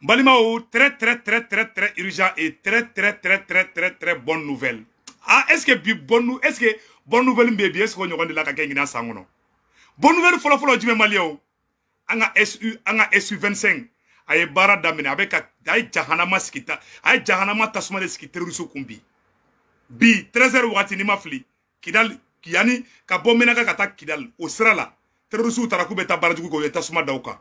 Balimaw, très très très très très urgent et très très très très très très bonne nouvelle. Ah, est-ce que bi bonne, est-ce que bonne nouvelle bɛ bi, est-ce que ɲɔgɔn de la ka kɛ ɲinan san kɔnɔ? Bonne nouvelle fɔlɔ fɔlɔ jumɛn, maliyɛnw? An ka SU, an ka SU 25, a ye baara daminɛ, a bɛ ka, a ye jahanama sigi ta, a ye jahanama tasuma de sigi terroriste kun bi. Bi 13h wagati, n'i ma fili, Kidal, yanni ka bɔ Menaka ka taa Kidal, o sira la, terroriste taara k'u bɛ taa baara jugu kɛ, u ye tasuma da u kan.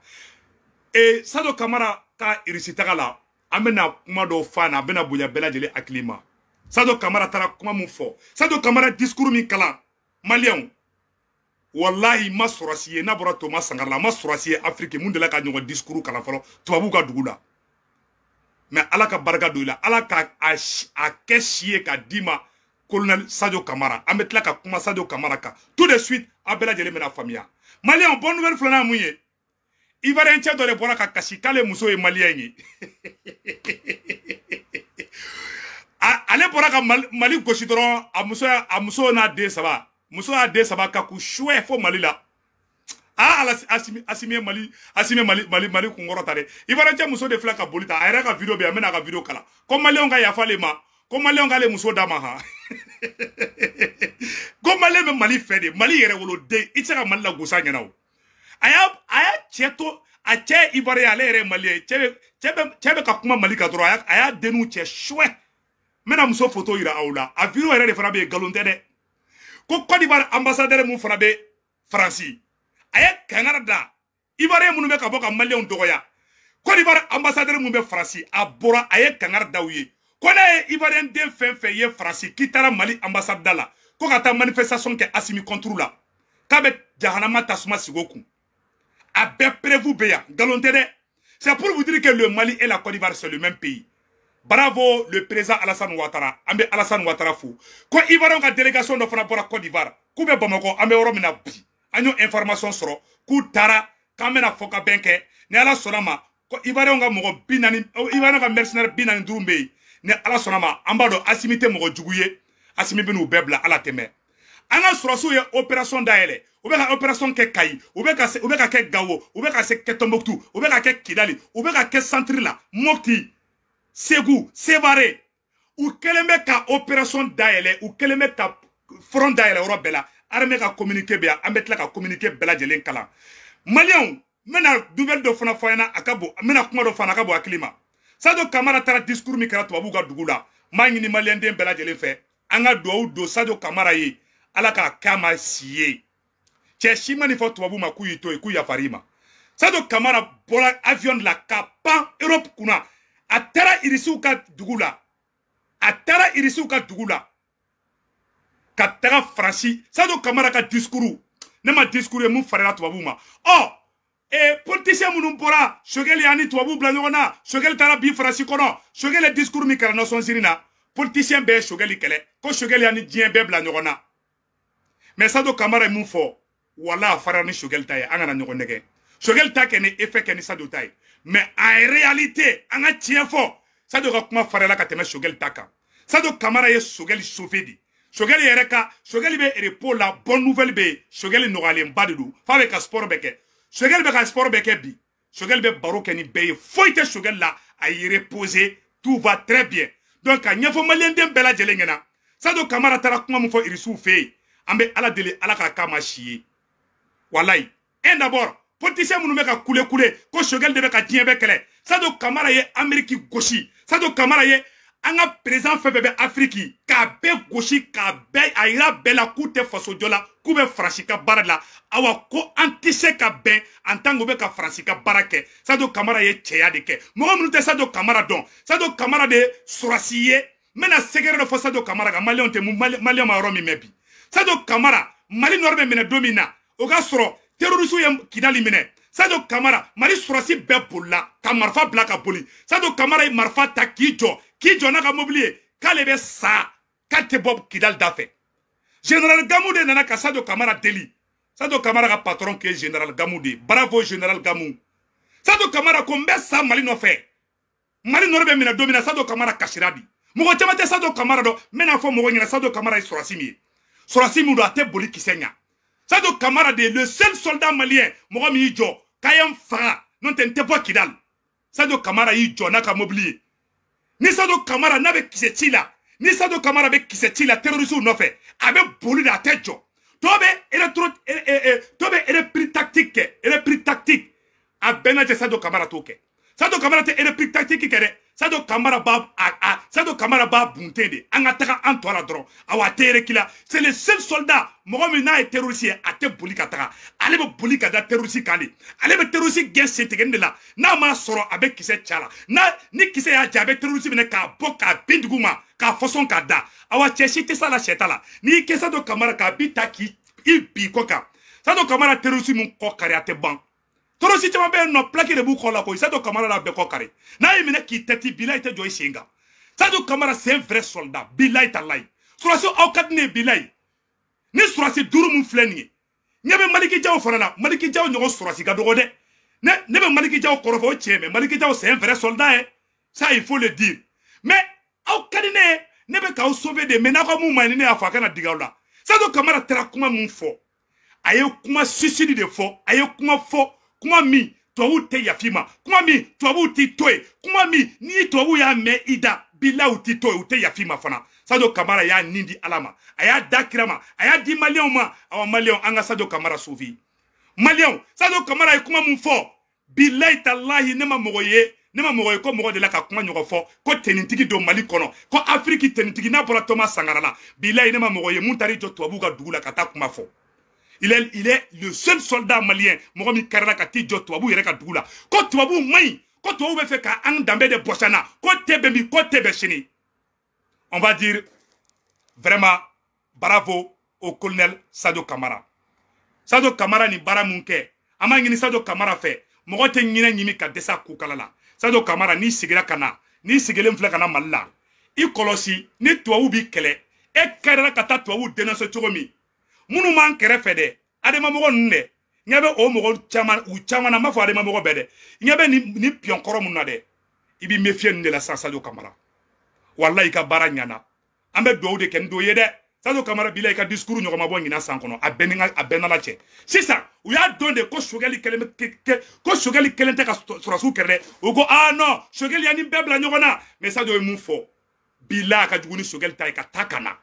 E Sadio Kamara ka Irisi taga la, an bɛna kuma dɔw f'a na, a bɛna bonya bɛɛ lajɛlen hakili ma. Sadio Kamara taara kuma mun fɔ, Sadio Kamara discours min kalan, maliyɛnw, wallahi ma sɔrɔsi ye n'a bɔra Thomas Sankara la, ma sɔrɔsi ye Afrique mun delila ka ɲɔgɔn discours kalan fɔlɔ tubabuw ka dugu la. Mais Ala ka barika don i la, Ala ka a kɛ si ye ka d'i ma, colonel Sadio Kamara. An bɛ tila ka kuma Sadio Kamara kan tout de suite, a bɛɛ lajɛlen bɛna faamuya. Maliyɛnw, bonne nouvelle filanan ye mun ye? Ivoirien cɛ dɔ de bɔra ka kasi k'ale muso ye maliyɛn ye. Ale bɔra ka Mali gosi dɔrɔn, a muso n'a den saba, muso y'a den saba ka k'u suɛ fo Mali la. Ah, ala Asimi, Asimi ye Mali, Asimi Mali, Mali, Mali kunkɔrɔ ta dɛ. Ivoirien cɛ muso de filɛ ka boli ta, a yɛrɛ ka vidéo bɛ yan, n bɛna a ka vidéo kalan. Ko maliyɛnw ka yafa ale ma, ko maliyɛnw k'ale muso d'a ma han. Ko maliyɛn bɛ Mali fɛ de, Mali yɛrɛ woloden, i tɛ se ka Mali lagosi a ɲɛna o. A y'a cɛ to, a cɛ Ivoirien, ale yɛrɛ ye maliyɛn ye. Cɛ bɛ ka kuma Mali kan dɔrɔn, a y'a denninw cɛ suɛ. N bɛna muso photo yira aw la, a vidéo yɛrɛ de fana bɛ yen, nkalon tɛ dɛ. Ko Côte d'Ivoire ambassadeur mun fana bɛ Faransi, a ye kangari da Ivoirien minnu bɛ ka bɔ ka maliyɛnw dɔgɔya. Côte d'Ivoire ambassadeur mun bɛ Faransi, a bɔra, a ye kangari da u ye ko ne ye Ivoirien den fɛn fɛn ye Faransi k'i taara Mali ambassade da la ko ka taa manifestation kɛ Asimi contre la, k'a bɛ jahanama tasuma sigi o kun. A bɛɛ preuve bɛ yan, nkalon tɛ dɛ. C'est pour vous dire que le Mali et la Côte d'Ivoire, c'est le même pays. Bravo le président Alassane Ouattara, an bɛ Alassane Ouattara fo. Ko Ivoirien ka délégation dɔ fana bɔra Côte d'Ivoire k'u bɛ Bamakɔ, an bɛ yɔrɔ min na bi, an y'o information sɔrɔ k'u taara k'an bɛna fɔ ka bɛn kɛ ni Ala sɔnna ma. Ko Ivoirien ka mɔgɔ 40, Ivoirien ka mercenaire 45 bɛ yen, ni Ala sɔnna ma, an b'a dɔn Asimi tɛ mɔgɔ jugu ye, Asimi bɛ n'u bɛɛ bila. Ala tɛmɛ an ka sɔrɔsiw ye opération dayɛlɛ, u bɛ ka opération kɛ Kayi, u bɛ ka kɛ Gawo, u bɛ ka se kɛ Tombouctou, u bɛ ka kɛ Kidali, u bɛ ka kɛ centre la, Mopti, Segu, Sevare. U kɛlen bɛ ka opération dayɛlɛ, u kɛlen bɛ ka front dayɛlɛ yɔrɔ bɛɛ la. Armée ka communiqué bɛ yan, an bɛ tila ka communiqué bɛɛ lajɛlen kalan. Maliyɛnw, n bɛna nouvelle dɔ fana fɔ an ɲɛna, a ka bon, n bɛna kuma dɔ fana, a ka bon hakili ma. Sadio Kamara taara discours min kɛra tubabuw ka dugu la, n b'a ɲini maliyɛnden bɛɛ lajɛlen fɛ, an ka duwawu don Sadio Kamara ye, Ala k'a k'a ma si ye. Cɛ si ma nin fɔ tubabu ma k'u y'i to yen, k'u yafar'i ma. Sadio Kamara bɔra avion la ka pan Europe kunna, a taara Irisiw ka dugu la, a taara Irisiw ka dugu la ka taga Faransi. Sadio Kamara ka discours, ne ma discours ye mun farila tubabuw ma. Ɔ e politicien minnu bɔra, Choguel y'an tubabuw bila ɲɔgɔn na, Choguel taara bi Faransi kɔnɔ, Choguel ye discours min kɛra Nations Unies na, politicien bɛɛ ye Choguel kɛlɛ ko Choguel y'an ni diɲɛ bɛɛ bila ɲɔgɔn na. Mais Sadio Kamara ye mun fɔ? Wala a farila ni Choguel ta ye, an kana ɲɔgɔn nɛgɛ. Choguel ta kɛ ni effet kɛ ni Sadio ta ye, mais en réalité, an ka tiɲɛ fɔ, Sadio ka kuma farila ka tɛmɛ Choguel ta kan. Sadio Kamara ye Choguel sauvé de. Choguel yɛrɛ ka, Choguel bɛ repos la, bonne nouvelle bɛ yen, Choguel nɔgɔyalenba de don f'a bɛ ka sport bɛɛ kɛ. Choguel bɛ ka sport bɛɛ kɛ bi, Choguel bɛ baro kɛ ni bɛɛ ye, foyi tɛ Choguel la, a y'i reposer, tout va très bien. Donc ka ɲɛfɔ maliyɛnden bɛɛ lajɛlen ɲɛna, Sadio Kamara taara kuma min fɔ Irisiw fɛ yen, an bɛ Ala deli, Ala k'a k'a ma si ye. Walayi, un d'abord, politicien minnu bɛ ka kule kule ko Choguel de bɛ ka diɲɛ bɛɛ kɛlɛ, Sadio Kamara ye Amérique gosi, Sadio Kamara ye an ka président fɛn fɛn bɛ Afrique k'a bɛɛ gosi, k'a bɛɛ a yira bɛɛ la k'u tɛ fasojɔ la, k'u bɛ Faransi ka baara la. Awa ko an tɛ se ka bɛn en tant que u bɛ ka Faransi ka baara kɛ. Sadio Kamara ye cɛya de kɛ. Mɔgɔ minnu tɛ Sadio Kamara dɔn, Sadio Kamara de ye sɔrɔsi ye. N bɛna sɛgɛrɛ dɔ fɔ Sadio Kamara kan, maliyɛnw tɛ maliyɛn ma yɔrɔ min mɛn bi. Sadio Kamara, Mali nɔrɔ bɛ minɛ don min na, o ka sɔrɔ terroriste ye Kidali minɛ, Sadio Kamara, Mali sɔrɔsi bɛɛ bolila ka marifa bila ka boli. Sadio Kamara ye marifa ta k'i jɔ, k'i jɔ n'a ka mobili ye, k'ale bɛ sa, k'a tɛ bɔ Kidali da fɛ. Général Gamou de nana ka Sadio Kamara deli. Sadio Kamara ka patron k'e général Gamou de ye. Bravo général Gamou. Sadio Kamara ko n bɛ sa Mali nɔfɛ. Mali nɔrɔ bɛ minɛ don min na, Sadio Kamara kasira bi. Mɔgɔ caman tɛ Sadio Kamara dɔn, n bɛna fɔ mɔgɔ ɲɛna Sadio Kamara ye sɔrɔsi min ye. Sɔrɔsi min don, a tɛ boli kisɛ ɲa. Sadio Kamara de ye le seul soldat malien mɔgɔ min y'i jɔ k'a ye n faga, n'o tɛ n tɛ bɔ Kidali. Sadio Kamara y'i jɔ n'a ka mobili ye. Ni Sadio Kamara n'a bɛ kisɛ ci la, ni Sadio Kamara bɛ kisɛ ci la terroriste nɔfɛ, a bɛ boli de, a tɛ jɔ. Tɔ bɛ électro tɔ bɛ repli tactique kɛ, repli tactique. A bɛɛ n'a cɛ, Sadio Kamara t'o kɛ. Sadio Kamara tɛ repli tactique kɛ dɛ. Sadio Kamara b'a a Sadio Kamara b'a bunte de. An ka taga an tɔ la dɔrɔn. Awa, a tɛ reculer. C'est le seul soldat mɔgɔ min n'a ye terroriste ye, a tɛ boli ka taga. Ale bɛ boli ka da terroriste kan de. Ale bɛ terroriste gɛn sentigɛni de la. N'a m'a sɔrɔ, a bɛ kisɛ ci a la. N'a ni kisɛ y'a ja, a bɛ terroriste minɛ k'a bɔ k'a bin dugu ma, k'a fɔsɔn k'a da. Awa, cɛ si tɛ s'a la, sɛ t'a la. N'i kɛ Sadio Kamara k'a bi ta k'i i bi kɔ kan. Sadio Kamara terroriste min kɔ kari, a tɛ ban. Terroriste caman bɛ yen nɔ, plaque de b'u kɔ la koyi. Sadio Kamara la bɛɛ kɔ kari. N'a y'i minɛ k'i tɛti, bilayi, tɛ jɔ i sen kan. Sadio Kamara, c'est un vrai soldat, bilayi talayi. Sɔrɔsi aw ka di ne ye, bilayi. Ni sɔrɔsi duuru mun filɛ nin ye, ɲɛ bɛ Maliki Jaw fana la. Maliki Jaw ɲɔgɔn sɔrɔsi ka dɔgɔ dɛ. Ne bɛ Maliki Jaw kɔrɔfɔ, o tiɲɛ, mais Maliki Jaw, c'est un vrai soldat ye, ça il faut le dire. Mais aw ka di ne ye, ne bɛ k'aw sauver de. Mais n'aw ka mun ma ɲi, ni ne y'a fɔ, a kana digi aw la. Sadio Kamara taara kuma mun fɔ, a ye kuma suicide de fɔ. A ye kuma fɔ, kuma min tubabuw tɛ yafi ma, kuma min tubabuw t'i to yen, kuma min ni tubabuw y'a mɛn i da, bilahi, u t'i to yen, u tɛ yafi ma fana. Sadio Kamara y'a nin di Ala ma, a y'a da kira ma, a y'a di Maliyɛnw ma. Awa, Maliyɛnw, an ka Sadio Kamara sauver. Maliyɛnw, Sadio Kamara ye kuma mun fɔ, bilahi talahi, ne ma mɔgɔ ye, ne ma mɔgɔ ye ko mɔgɔ de la ka kuma ɲɔgɔn fɔ ko tenitigi don Mali kɔnɔ, ko Afiriki tenitigi n'a bɔra Thomas Sankara la. Bilahi, ne ma mɔgɔ ye mun taar'i jɔ tubabuw ka dugu la ka taa kuma fɔ. Il est le seul soldat malien mɔgɔ min karila ka t'i jɔ tubabu yɛrɛ ka dugu la ko tubabu man ɲi, ko tubabu bɛ fɛ k'an danbe de bɔsi an na, ko tɛ bɛn bi, ko tɛ bɛn sini. On va dire vraiment bravo au colonel Sadio Kamara. Sadio Kamara ni baara mun kɛ, an b'a ɲini Sadio Kamara fɛ, mɔgɔ tɛ ɲinɛ ɲimi ka dɛsɛ a kukala la. Sadio Kamara, n'i sigira ka na, n'i sigilen filɛ ka na Mali la, i kɔlɔsi ni tubabu b'i kɛlɛ. E kɛrɛla ka taa tubabu dénoncer cogo min, minnu b'an kɛrɛfɛ dɛ, adama mɔgɔ ninnu dɛ, ɲɛ bɛ o mɔgɔ caman, u caman na, n b'a fɔ adama mɔgɔ bɛɛ dɛ, ɲɛ bɛ nin pion kɔrɔ mun na dɛ, i b'i méfier ninnu de la sisan. Sadio Kamara, walayi, i ka baara ɲana. An bɛ dugawu de kɛ ni dɔ ye dɛ. Sadio Kamara, bila i ka discours ɲɔgɔn ma bɔ ɲinan san kɔnɔ, a bɛɛ ni a bɛɛ n'Ala cɛ. Sisan u y'a dɔn de ko Choguel kelen bɛ, ko Choguel kelen tɛ ka sɔrɔsiw kɛlɛ dɛ. U ko ah non, Choguel y'a ni bɛɛ bila ɲɔgɔn na. Mais Sadio ye mun fɔ, bila a ka jugu ni Choguel ta ye ka taa ka na.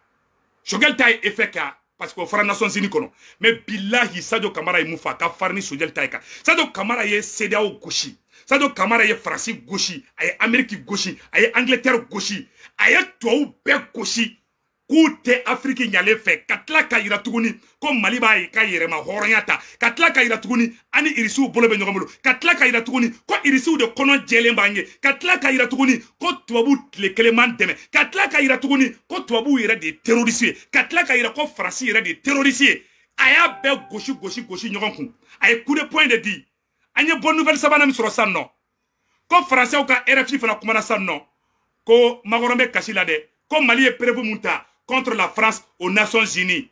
Choguel ta ye effet kɛ parce que o fɔra Nations Unies kɔnɔ. Mais bilahi, Sadio Kamara ye mun fɔ, a ka farin ni Choguel ta ye kan. Sadio Kamara ye CEDEAO gosi, Sadio Kamara ye Faransi gosi, a ye Amérique gosi, a ye Angleterre gosi, a ye tubabu bɛɛ gosi k'u tɛ Afiriki ɲalen fɛ, ka tila ka yira tuguni ko Mali b'a ka yɛrɛma hɔrɔnya ta, ka tila ka yira tuguni ani Irisiw bolo bɛ ɲɔgɔn bolo, ka tila ka yira tuguni ko Irisiw de kɔnɔ jɛlen b'an ye, ka tila ka yira tuguni ko tubabu tile kelen man dɛmɛ, ka tila ka yira tuguni ko tubabuw yɛrɛ de ye terroriste ye, ka tila ka yira ko Faransi yɛrɛ de ye terroriste ye. A y'a bɛɛ gosi gosi gosi ɲɔgɔn kun, a ye coup de poing de di. An ye bonne nouvelle sabanan min sɔrɔ sisan nɔ, ko Faransɛw ka RFI fana kumana sisan nɔ ko Macron bɛ kasi la dɛ, ko Mali ye preuve mun ta contre la France aux Nations Unies,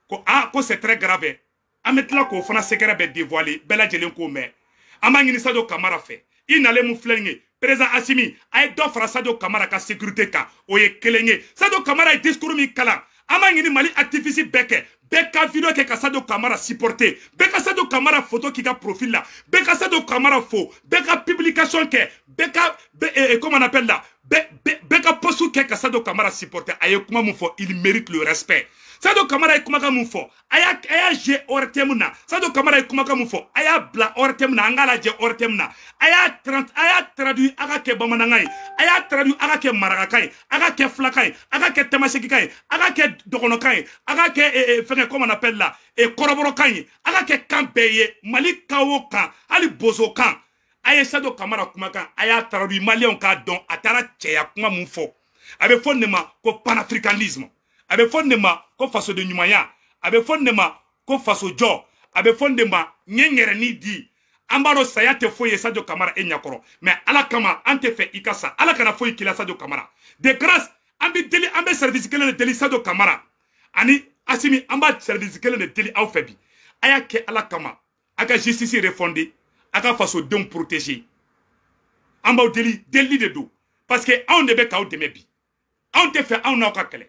ko ah, ko c'est très grave. An bɛ tila k'o fana secret bɛɛ dévoiler, bɛɛ lajɛlen k'o mɛn. An b'a ɲini Sadio Kamara fɛ, i nalen mun filɛ nin ye, président Assimi, a ye dɔ fara Sadio Kamara ka sécurité kan. O ye kelen ye. Sadio Kamara ye discours min kalan, an b'a ɲini Mali activiste bɛɛ kɛ, bɛɛ ka vidéo kɛ ka Sadio Kamara supporter, bɛɛ ka Sadio Kamara photo k'i ka profil la, bɛɛ ka Sadio Kamara fo, bɛɛ ka publication kɛ, bɛɛ ka comment on appelle là, bɛɛ ka post kɛ ka Sadio Kamara supporter. A ye kuma mun fɔ, il mérite le respect. Sadio Kamara ye kumakan mun fɔ, a y'a jouer ORTM na. Sadio Kamara ye kumakan mun fɔ, a y'a bila ORTM na, an k'a lajɛ ORTM na. A y'a traduit, a ka kɛ bamanankan ye, a y'a traduit, a ka kɛ marakakan ye, a ka kɛ filakan ye, a ka kɛ tamasekikan ye, a ka kɛ dɔgɔnɔkan ye, a ka kɛ fɛngɛ, comment on appelle là, kɔrɔbɔrɔkan ye, a ka kɛ kan bɛɛ ye, Mali kan o kan, hali bozokan. A ye Sadio Kamara kumakan, a y'a traduit, Maliyɛnw k'a dɔn a taara cɛya kuma mun fɔ. A bɛ fɔ nin de ma ko panafricanisme, a bɛ fɔ nin de ma ko fasoden ɲumanya, a bɛ fɔ nin de ma ko fasojɔ, a bɛ fɔ nin de ma n ye n yɛrɛ ni di. An b'a dɔn saya tɛ foyi ye Sadio Kamara e ɲɛkɔrɔ, mais Ala kama, an tɛ fɛ i ka sa. Ala kana foyi k'i la. Sadio Kamara, de grâce, an bɛ deli, an bɛ service kelen de deli Sadio Kamara ani Assimi, an b'a service kelen de deli aw fɛ bi. A y'a kɛ Ala kama, a ka justice refonder, a ka fasodenw protéger. An b'aw deli, delili de don, parce que anw de bɛ k'aw dɛmɛ bi. Anw tɛ fɛ anw n'aw ka kɛlɛ.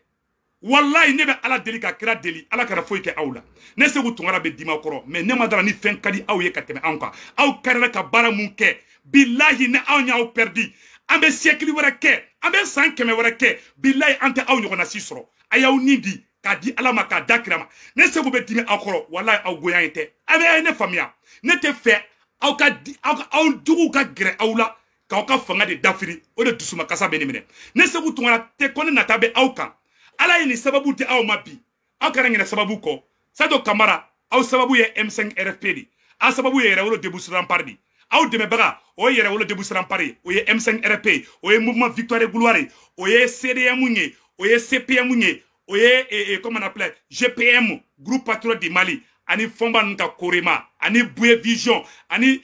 Wallahi ne bɛ Ala deli ka kira deli, Ala kana foyi kɛ aw la. Ne Sekou Tounkara bɛ dima kɔrɔ, mais ne ma dara ni fɛn ka di aw ye ka tɛmɛ anw kan. Aw kɛra ka baara mun kɛ, billahi ne anw y'aw perdu. An bɛ siècle wɛrɛ kɛ, an bɛ san 100 wɛrɛ kɛ, billahi an tɛ aw ɲɔgɔnna si sɔrɔ. A y'aw ni di k'a di Ala ma, k'a da kira ma. Ne Sekou bɛ dimi aw kɔrɔ, wallahi aw goya ye tɛ. A bɛ ne faamuya, ne tɛ fɛ aw ka di aw ka aw juguw ka gɛrɛ aw la k'aw ka fanga de dafiri, o de dusumakasa bɛ ne minɛ. Ne Sekou Tounkara tɛ ko ne nata bɛ aw kan. Ala ye nin sababu di aw ma bi, aw kana ɲinɛ sababu kɔ. Sadio Camara, aw sababu ye M5 RFP de, aw sababu ye Yɛrɛwolo Debout sur Rempart de, aw dɛmɛbaga o ye Yɛrɛwolo Debout sur Rempart ye, o ye M5 RFP ye, o ye Mouvement Victoire et Gloire ye, o ye CDM ye, o ye CPM ye, o ye comment on appelle GPM, Groupe Patriote du Mali, ani Fɔnba ninnu ka Korema, ani Bouye Vision, ani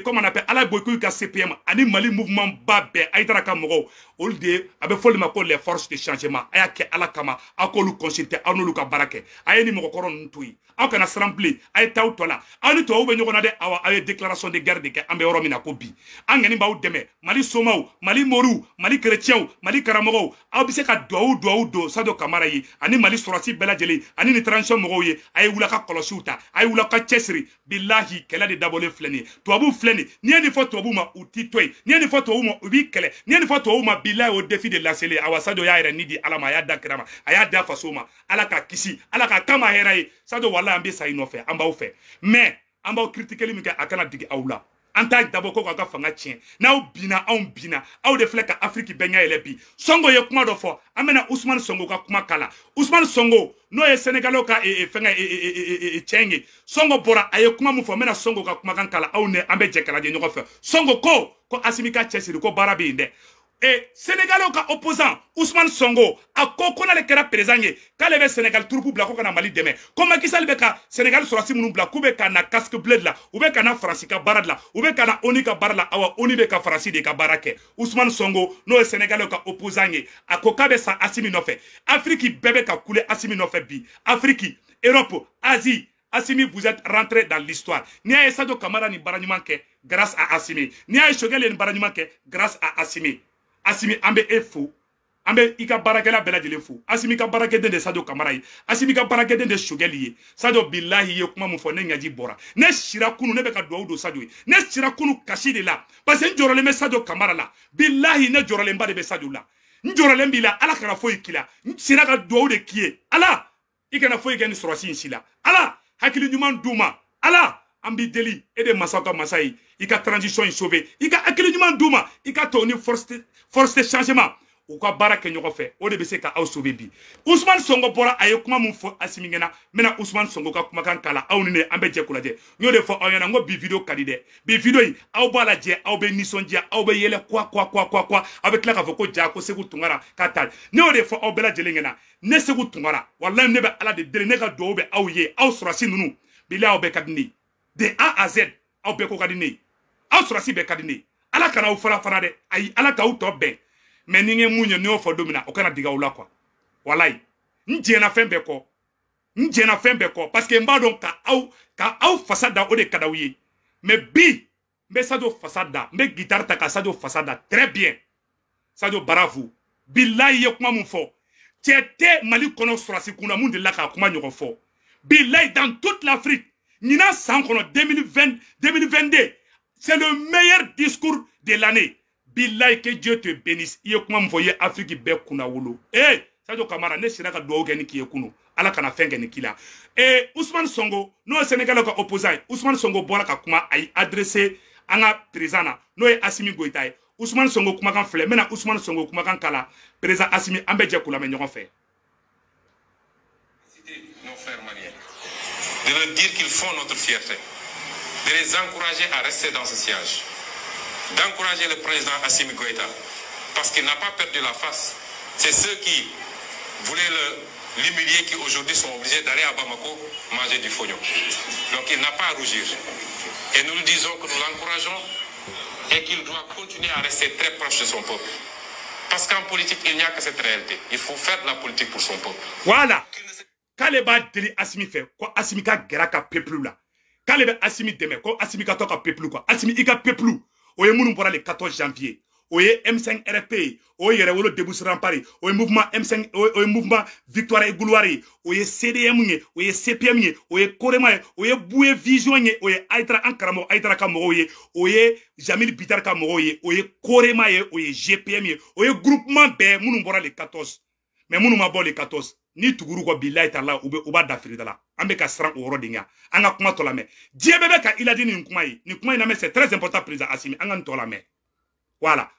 comment on appelle Ala Boykou ka CPM, ani Mali mouvement ba bɛɛ, Aïdara ka mɔgɔw, olu de ye a bɛ fɔ olu ma ko les forces de changement. A y'a kɛ Ala kama, aw k'olu consulter, aw n'olu ka baara kɛ. A ye ni mɔgɔkɔrɔ ninnu to yen, aw kana siran bilen, a ye taa aw tɔ la. Aw ni tubabuw bɛ ɲɔgɔn na dɛ, awa aw ye déclaration de guerre de kɛ. An bɛ yɔrɔ min na ko bi, an ŋani b'aw dɛmɛ, Mali somaw, Mali moriw, Mali chrétiens, Mali karamɔgɔw, aw bɛ se ka duwawu don Sadio Camara ye, ani Mali sɔrɔsi bɛɛ lajɛlen, ani ni transition mɔgɔw ye. A ye wuli a ka kɔlɔsiw ta, a ye wuli a ka cɛsiri. Bilahi kɛlɛ de dabɔlen filɛ nin ye. Tubabuw filɛ nin, n'i ye nin fɔ tubabuw ma, u t'i to yen. N'i ye nin fɔ tubabuw ma, u b'i kɛlɛ. N'i ye nin fɔ tubabuw ma, bilahi o défi de laselen. Awa Sadio y'a yɛrɛ ni di Ala ma, a y'a da kira ma, a y'a da faso ma. Ala k'a kisi, Ala k'a kama hɛrɛ ye. Sadio, wallahi an bɛ sa i nɔfɛ, an b'aw fɛ, mais an b'aw critiquer min kɛ, a kana digi aw la. An t'a dabɔ ko k'aw ka fanga tiɲɛ. N'aw binna, anw binna. Aw de filɛ ka Afrique bɛɛ ɲɛ yɛlɛ bi. Sonko ye kuma dɔ fɔ, an bɛna Ousmane Sonko ka kuma kala. Ousmane Sonko n'o ye Sénégalais ka fɛngɛ cɛ ye, Sonko bɔra a ye kuma min fɔ, n bɛna Sonko ka kumakan kala, aw ni an bɛ jɛ k'a lajɛ ɲɔgɔn fɛ. Sonko ko Assimi ka cɛsiri, ko baara bɛ yen dɛ. Sénégalais ka opposant Ousmane Sonko a ko n'ale kɛra président ye, k'ale bɛ Sénégal troupe bila ko ka na Mali dɛmɛ. Ko Macky Sall bɛ ka Sénégal sɔrɔsi minnu bila, k'u bɛ ka na casque bleu de la, u bɛ ka na Faransi ka baara de la, u bɛ ka na ONU ka baara la. Awa ONU bɛ ka Faransi de ka baara kɛ. Ousmane Sonko n'o ye Sénégalais ka opposant ye, a ko k'a bɛ sa Assimi nɔfɛ. Afrique bɛɛ bɛ ka kule Assimi nɔfɛ bi. Afrique, Europe, Asie, Assimi, vous êtes rentré dans l'histoire. N'i y'a ye Sadio Camara ni baara ɲuman kɛ, grâce à Assimi. N'i y'a ye Choguel ni baara ɲuman kɛ, grâce à Assimi. Assimi, an bɛ e fo, an bɛ i ka baarakɛla bɛɛ lajɛlen fo. Assimi ka baarakɛden de Sadio Camara ye, Assimi ka baarakɛden de Choguel ye. Sadio, bilahi i ye kuma min fɔ, ne ɲɛji bɔra. Ne sira kunu, ne bɛ ka duwawu don Sadio ye. Ne sira kunu kasi de la, parce que n jɔrɔlen bɛ Sadio Camara la. Bilahi ne jɔrɔlenba de bɛ Sadio la. N jɔrɔlen b'i la, Ala kana foyi k'i la. N sira ka duwawu de k'i ye. Ala i kana foyi kɛ ni sɔrɔsi in si la. Ala hakili ɲuman d'u ma. Ala an b'i deli, e de masaw ka masa ye, i ka transition in sauver, i ka hakili ɲuman d'u ma, i ka to ni force de changement u ka baara kɛ ɲɔgɔn fɛ, o de bɛ se ka aw sauver bi. Ousmane Sonko bɔra a ye kuma min fɔ Assimi ɲɛna, n bɛna Ousmane Sonko ka kumakan kala, aw ni ne an bɛ jɛ k'o lajɛ. N y'o de fɔ aw ɲɛna, n ko bi vidéo ka di dɛ. Bi vidéo in aw b'a lajɛ, aw bɛ nisɔndiya, aw bɛ yɛlɛ quoi quoi quoi quoi quoi, aw bɛ tila k'a fɔ ko ja ko Sekou Tounkara k'a ta. Ne y'o de fɔ aw bɛɛ lajɛlen ɲɛna, ne Sekou Tounkara, walahi ne bɛ Ala de deli, ne ka duwawu bɛ aw ye, aw sɔrɔsi ninnu, bilahi aw bɛɛ ka di ne ye. De A à Z, aw bɛɛ ko ka di ne ye, aw sɔrɔsi bɛɛ ka di ne ye. Ala kana aw fara fara dɛ, ayi, Ala k'aw tɔ bɛn. Mais ni n ye mun ye, n'i y'o fɔ don min na, o kana digi aw la quoi. Walayi n jɛnna fɛn bɛɛ kɔ, n jɛnna fɛn bɛɛ kɔ, parce que n b'a dɔn ka aw fasa da, o de ka d'aw ye. Mais bi n bɛ Sadio fasa da, n bɛ guitare ta ka Sadio fasa da très bien. Sadio, bravo, bilahi i ye kuma mun fɔ, cɛ tɛ Mali kɔnɔ sɔrɔsi kunna mun delila k'a kuma ɲɔgɔn fɔ. Bilahi dans toute l'Afrique, ɲinan san kɔnɔ 2020 2022, c'est le meilleur discours de l'année. Bilahi que Dieu te bénisse. I ye kuma min fɔ, i ye Afrique bɛɛ kunna wolo. Sadio Camara, ne sera ka duwawu kɛ ni k'i ye kunu, Ala kana fɛn kɛ ni k'i la. Ousmane Sonko n'o ye Sénégal ka opposant ye, Ousmane Sonko bɔra ka kuma, a ye adressé an ka président na, n'o ye Assimi Goïta ye. Ousmane Sonko kumakan filɛ, n bɛna Ousmane Sonko kumakan kala président Assimi, an bɛ jɛ k'u lamɛn ɲɔgɔn fɛ. Nos frères maliens, de leur dire qu'ils font notre fierté, de les encourager à rester dans ce siège, d'encourager le président Assimi Goïta, parce qu'il n'a pas perdu la face. C'est ceux qui voulaient l'humilier qui aujourd'hui sont obligés d'aller à Bamako manger du fognon. Donc il n'a pas à rougir. Et nous lui disons que nous l'encourageons et qu'il doit continuer à rester très proche de son peuple. Parce qu'en politique, il n'y a que cette réalité. Il faut faire de la politique pour son peuple. Voilà. K'ale b'a deli Assimi fɛ ko Assimi ka gɛrɛ a ka peuple la, k'ale bɛ Assimi dɛmɛ, ko Assimi ka to ka peuple quoi. Assimi, i ka peuple o ye minnu bɔra le 14 janvier, O ye M5 RFP ye, o ye Yɛrɛwolo Debout sur Rempart ye, o ye mouvement M5, o ye mouvement Victoire et Gloire ye, o ye CDM ye, o ye CPM ye, o ye Korema ye, o ye Bouye Vision ye, o ye Aïdara an karamɔgɔ Aïdara ka mɔgɔw ye, o ye Jamil Bitar ka mɔgɔw ye, o ye Korema ye, o ye GPM ye, o ye groupement bɛɛ minnu bɔra le 14. Mais minnu ma bɔ le 14, ni tuguru kɔ bilayi ta la, u bɛ u b'a da firida la. An bɛ ka siran o yɔrɔ de ɲɛ. An ka kuma tɔ lamɛn. Diɲɛ bɛɛ bɛ ka i ladi nin kuma ye. Nin kuma in lamɛn, c'est très important, président Assimi. An ka nin tɔ lamɛn. Voilà.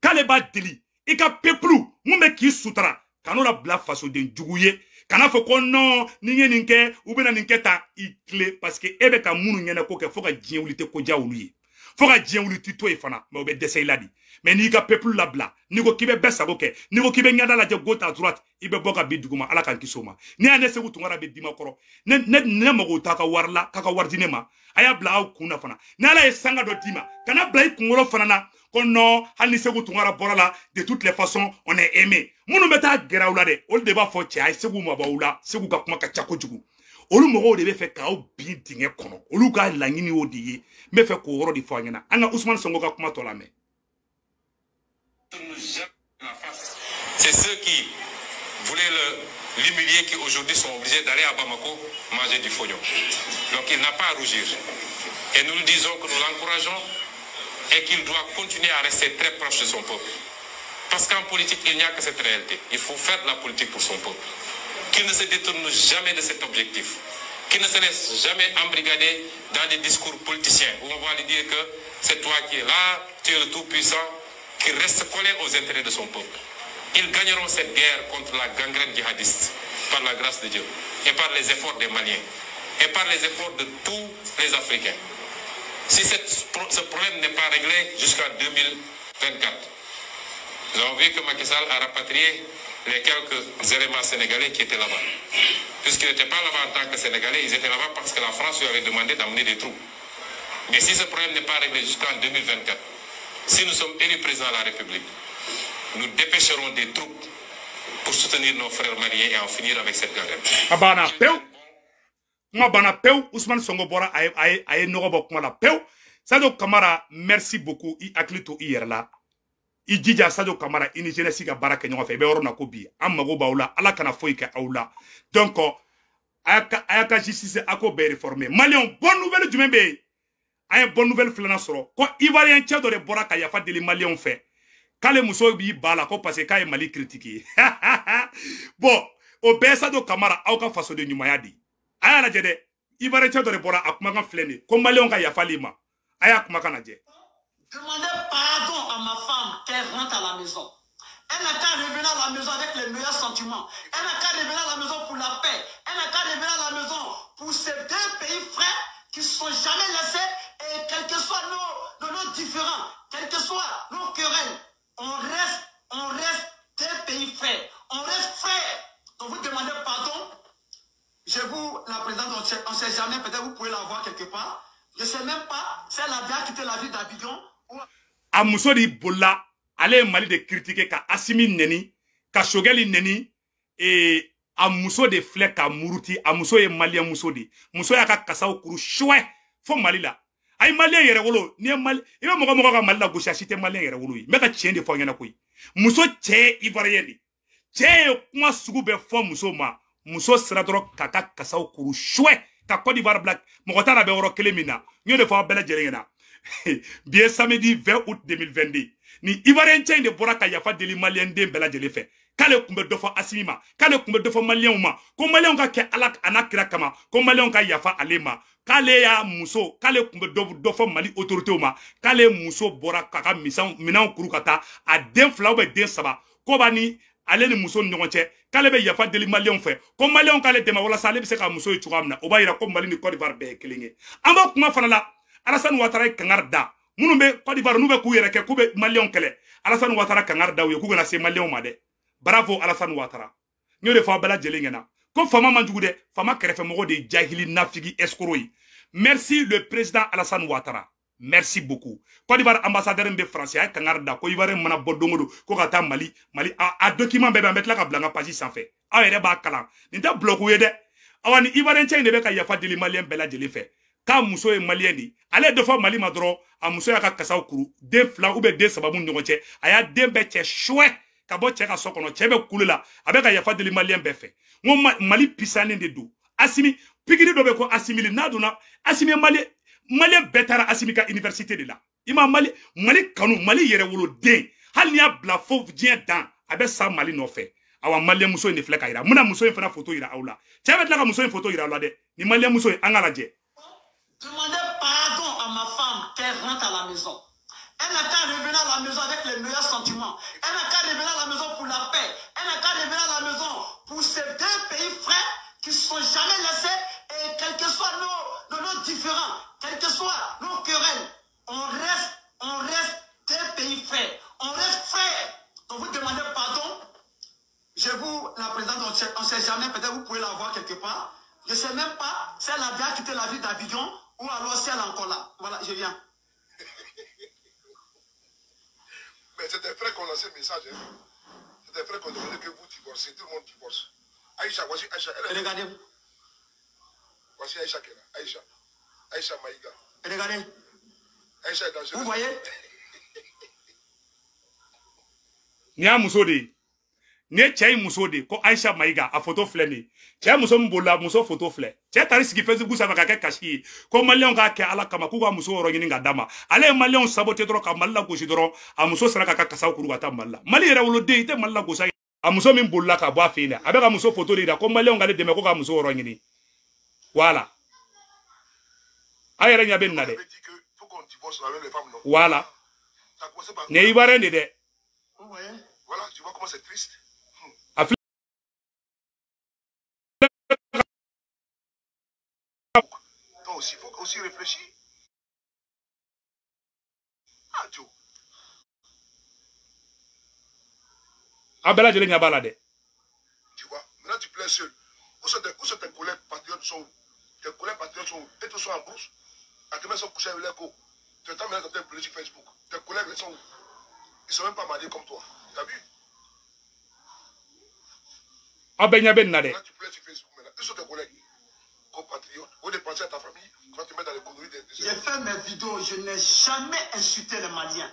K'ale b'a deli i ka peuple mun bɛ k'i sutura, kan'o labila fasoden jugu ye. Kana fɔ ko non, ni n ye nin kɛ, u bɛna nin kɛ tan, i tile, parce que e bɛ ka minnu ɲɛnɛ ko kɛ, fo ka diɲɛ wuli tɛ ko diya olu ye. Fo ka diɲɛ wuli ti to yen fana, mais o bɛ dɛsɛ i la de. Mais n'i ka peuple labila, n'i ko k'i bɛ bɛɛ sago kɛ, n'i ko k'i bɛ ɲɛda lajɛ gauche à droite, i bɛ bɔ ka bin duguma. Ala k'an kisi o ma. N'i y'a ne Segu Tunkara bɛ d'i ma kɔrɔ, ne mago t'a ka wari la, k'a ka wari di ne ma. A y'a bila aw kun na fana. Ni Ala ye sanga dɔ d'i ma, kana bila i kunkolo fana na ko non, hali ni Segu Tunkara bɔra la, de toutes les façons on est aimé. Minnu bɛ taa gɛrɛ aw la dɛ, olu de b'a fɔ cɛ a ye Segu mabɔ aw la, Segu ka kuma ka ca kojugu. Olu mɔgɔw de bɛ fɛ k'aw bin dingɛ kɔnɔ, olu ka laɲini y'o de ye. N bɛ fɛ k'o yɔrɔ de fɔ aw ɲɛna. An ka Ousmane Sonko ka kuma tɔ lamɛn. C'est ceux qui voulaient l'humilier qui aujourd'hui sont obligés d'aller à Bamako manger du fognon. Donc il n'a pas à rougir. Et nous lui disons que nous l'encourageons et qu'il doit continuer à rester très proche de son peuple. Parce qu'en politique, il n'y a que cette réalité. Il faut faire de la politique pour son peuple. Qu'il ne se détourne jamais de cet objectif. Qu'il ne se laisse jamais embrigader dans des discours politiciens où on va lui dire que c'est toi qui es là, tu es le tout-puissant, qu'il reste collé aux intérêts de son peuple. Ils gagneront cette guerre contre la gangrène djihadiste par la grâce de Dieu et par les efforts des Maliens et par les efforts de tous les Africains. Si ce problème n'est pas réglé jusqu'en 2024, nous avons vu que Macky Sall a rapatrié les quelques éléments sénégalais qui étaient là-bas. Puisqu'ils n'étaient pas là-bas en tant que Sénégalais, ils étaient là-bas parce que la France lui avait demandé d'amener des troupes. Mais si ce problème n'est pas réglé jusqu'en 2024, si nous sommes élus président de la République, nous dépêcherons des troupes pour soutenir nos frères maliens et en finir avec cette gangrène. A banna pewu, kuma banna pewu. Ousmane Sonko bɔra, a ye nɔgɔ bɔ kuma la pewu. Sadio Kamara, merci beaucoup. I hakili to i yɛrɛ la, i jija. Sadio Kamara, i ni jeunesse ka baara kɛ ɲɔgɔn fɛ. I bɛ yɔrɔ na ko bi an mago b'aw la. Ala kana foyi kɛ aw la. Donc a y'a ka justice a k'o bɛɛ réformer. Maliyɛnw, bonne nouvelle jumɛn bɛ yen? An ye bonne nouvelle filanan sɔrɔ ko Ivoirien cɛ dɔ de bɔra ka yafa deli maliyɛnw fɛ, k'ale muso b'i ba la ko parce que k'a ye Mali critiquer. Bon, o bɛɛ Sadio Kamara, aw ka fasoden ɲumanya di. A y'a lajɛ dɛ, Ivoirien cɛ dɔ de bɔra, a kumakan filɛ nin ye, ko maliyɛnw ka yafa ma. A y'a kumakan lajɛ. Demandez pardon à ma femme qu'elle rentre à la maison. Elle n'a qu'à revenir à la maison avec les meilleurs sentiments. Elle n'a qu'à revenir à la maison pour la paix. Elle n'a qu'à revenir à la maison pour ces deux pays frères qui ne se sont jamais laissés. Et quels que soient nos différends, quels que soient nos querelles, on reste deux pays frères. On reste frères. Donc vous demandez pardon. Je vous, la présidente, on ne sait jamais, peut-être vous pouvez la voir quelque part. Je ne sais même pas si elle a bien quitté la ville d'Abidjan. A muso de bolila, ale ye Mali de critiquer, ka Asimi neni, ka Sogɛli neni. A muso de filɛ ka muruti. A muso ye maliyɛn muso de. Muso y'a ka kasaw kuru suwɛ fo Mali la. A ye maliyɛn yɛrɛ wolo. N'i ye Mali, i bɛ mɔgɔ mɔgɔ ka Mali la gosi, a si tɛ maliyɛn yɛrɛ wolo ye. N bɛ ka tiɲɛ de fɔ aw ɲɛna koyi. Muso cɛ ye Ivoirien de. Cɛ ye kuma sugu bɛɛ fɔ muso ma. Muso sera dɔrɔn k'a ka kasaw kuru suwɛ ka Côte d'Ivoire bila. Mɔgɔ t'a la bɛ yɔrɔ kelen min na, n y'o de fɔ aw bɛɛ lajɛlen ɲɛna. Bi ye samedi 20 août 2022. Ni Ivoirien cɛ in de bɔra ka yafa deli maliyɛn den bɛɛ lajɛlen fɛ, k'ale tun bɛ dɔ fɔ Asimi ma, k'ale tun bɛ dɔ fɔ maliyɛnw ma, ko maliyɛnw ka kɛ Ala a n'a kira kama, ko maliyɛnw ka yafa ale ma, k'ale y'a muso, k'ale tun bɛ dɔ fɔ Mali autorités ma, k'ale muso bɔra k'a ka minɛnw kuru ka taa, a den fila ou den saba, ko b'a ni ale ni muso ni ɲɔgɔn cɛ, k'ale bɛ yafa deli maliyɛnw fɛ, ko maliyɛnw k'ale dɛmɛ walasa ale bɛ se ka muso ye cogoya min na. O b'a yira ko Mali ni Côte d'Ivoire bɛɛ ye kelen ye. An b'o kuma fana la, Alassane Ouattara ye kangari da minnu bɛ Côte d'Ivoire, n'u bɛ k'u yɛrɛ kɛ k'u bɛ maliyɛnw kɛlɛ. Alassane Ouattara kangari da u ye k'u kana se maliyɛnw ma dɛ. Bravo Alassane Ouattara. N y'o de fɔ aw bɛɛ lajɛlen ɲɛna ko faama man jugu dɛ, faama kɛrɛfɛmɔgɔ de ye jahili nafigi escroc ye. Merci le président Alassane Ouattara, merci beaucoup. Côte d'Ivoire ambassadeur min bɛ France, a ye kangari da ko Ivoirien mana bɔ don o don ko ka taa Mali. Mali a document bɛɛ bɛ, an bɛ tila ka bila n ka page sanfɛ, aw yɛrɛ b'a kalan. Nin tɛ bloc ye dɛ. Awa, ni Ivoirien cɛ in de bɛ ka yafa deli maliyɛn bɛɛ lajɛlen fɛ. K'a muso ye maliyɛn de ye. Ale ye dɔ fɔ Mali ma dɔrɔn, a muso y'a ka kasaw kuru den 2 ou bien den 3 mun ɲɔgɔn cɛ, a y'a den bɛɛ cɛ suwɛ ka bɔ cɛ ka so kɔnɔ. Cɛ bɛ kule la, a bɛ ka yafa deli maliyɛn bɛɛ fɛ. N ko Mali pisanen de don. Asimi pikiri dɔ bɛ ko Asimili, n'a donna Asimi maliyɛn bɛɛ taara Asimi ka université de la. I ma Mali kanu, Mali yɛrɛwoloden, hali n'i y'a bila fo diɲɛ dan, a bɛ sa Mali nɔfɛ. Awa maliyɛn muso in de filɛ ka yira. N bɛna muso in fana photo yira aw la. Cɛ bɛ tila ka muso in photo yira aw la dɛ. Ni maliyɛn muso in, an k'a lajɛ. Demandez pardon à ma femme qu'elle rentre à la maison. Elle n'a qu'à revenir à la maison avec les meilleurs sentiments. Elle n'a qu'à revenir à la maison pour la paix. Elle n'a qu'à revenir à la maison pour ces deux pays frères qui ne sont jamais laissés. Et quels que soient nos différends, quels que soient nos querelles, on reste deux pays frères. On reste frères. Donc vous demandez pardon. Je vous la présente, on ne sait jamais, peut-être vous pouvez la voir quelque part. Je ne sais même pas si elle a bien quitté la ville d'Abidjan ou alors si elle est encore là. Voilà, je viens. Mais c'est des frères qui ont lancé le message. Hein. C'est des frères qui ont demandé que vous divorcez, tout le monde divorce. Aïcha, voici Aïcha. Elle est... Regardez. Voici Aïcha qui est là. Aïcha. Aïcha Maïga. Regardez. Aïcha est dangereuse. Vous voyez? Nya muso de. Ni ye cɛ in muso de ko Aïcha Maïga, a photo filɛ nin ye. Cɛ muso min bolila, muso photo filɛ. Cɛ taara sigi Facebook sanfɛ ka kɛ kasi ye ko maliyɛnw k'a kɛ Ala kama k'u ka muso yɔrɔ ɲini ka d'a ma. Ale ye maliyɛnw saboter dɔrɔn ka Mali lagosi dɔrɔn, a muso sera k'a ka kasaw kuru ka taa Mali la. Mali yɛrɛ woloden, i tɛ Mali lagosi. A muso min bolila ka bɔ a fɛ yen dɛ, a bɛ ka muso photo de yira ko maliyɛnw k'ale dɛmɛ ko ka muso yɔrɔ ɲini. Voilà. A yɛrɛ ɲɛ bɛ nin na dɛ. Voilà. Nin ye Ivoirien de dɛ. Voilà, tu vois comment c'est triste. Toi aussi, il faut aussi réfléchir. Ah, Joe. Tu vois, maintenant tu plais seul. Où sont tes collègues patriotes sont où? Tes collègues patriotes sont où? Et tous sont en brousse. À demain, ils sont couchés avec les co. Tu es maintenant en train de pleurer sur Facebook. Tes collègues, ils sont où? Ils ne sont même pas mariés comme toi. Tu as vu? Là, tu plais sur Facebook maintenant. Où sont tes collègues? Compatriotes, au lieu de penser à ta famille, tu vas te mettre dans les conneries des... J'ai fait mes vidéos, je n'ai jamais insulté les Maliens.